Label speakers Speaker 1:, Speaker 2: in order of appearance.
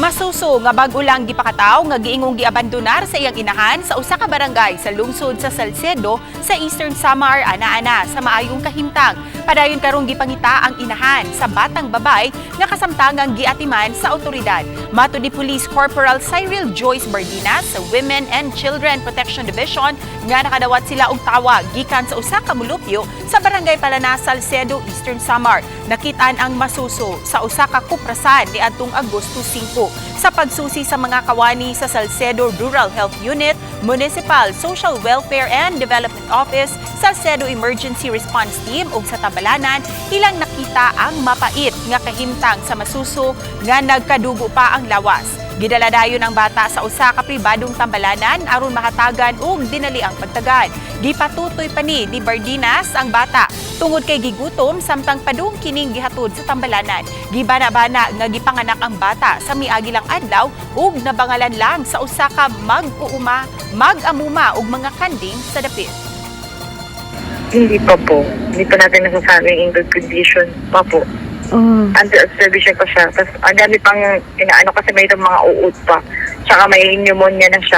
Speaker 1: Masuso nga bag-o lang gipakataw nga giingong giabandonar sa iyang inahan sa usa ka barangay sa lungsod sa Salcedo sa Eastern Samar ana-ana sa maayong kahimtang. Padayon karong gipangita ang inahan sa batang babay nga kasamtangang giatiman sa otoridad. Matud ni Police Corporal Cyril Joyce Bardinas sa Women and Children Protection Division nga nakadawat sila og tawag gikan sa usa ka mulupyo sa Barangay Palana, Salcedo, Eastern Samar. Nakitaan ang masuso sa usa ka kuprasan niadtong Agosto 5. Sa pagsusi sa mga kawani sa Salcedo Rural Health Unit, Municipal Social Welfare and Development Office, Salcedo Emergency Response Team ug sa Tabalanan, ilang nakita ang mapait nga kahimtang sa masuso nga nagkadugo pa ang lawas. Gidala dayon ang bata sa usa ka pribadong tambalanan aron mahatagan og dinaliang pagtagad. Gipatutoy pa ni Bardinas ang bata tungod kay gigutom samtang padung kining gihatod sa tambalanan. Gibana-bana nga gipanganak ang bata sa miagi lang adlaw ug nabangalan lang sa usa ka mag-uuma, mag-amuma og mga kanding sa dapit.
Speaker 2: Hindi pa po. Hindi pa natin nasasabing in good condition pa po. Under observation pa siya. Tapos ang dami pang inaano kasi may itong mga uod pa. Tsaka may pneumonia na siya.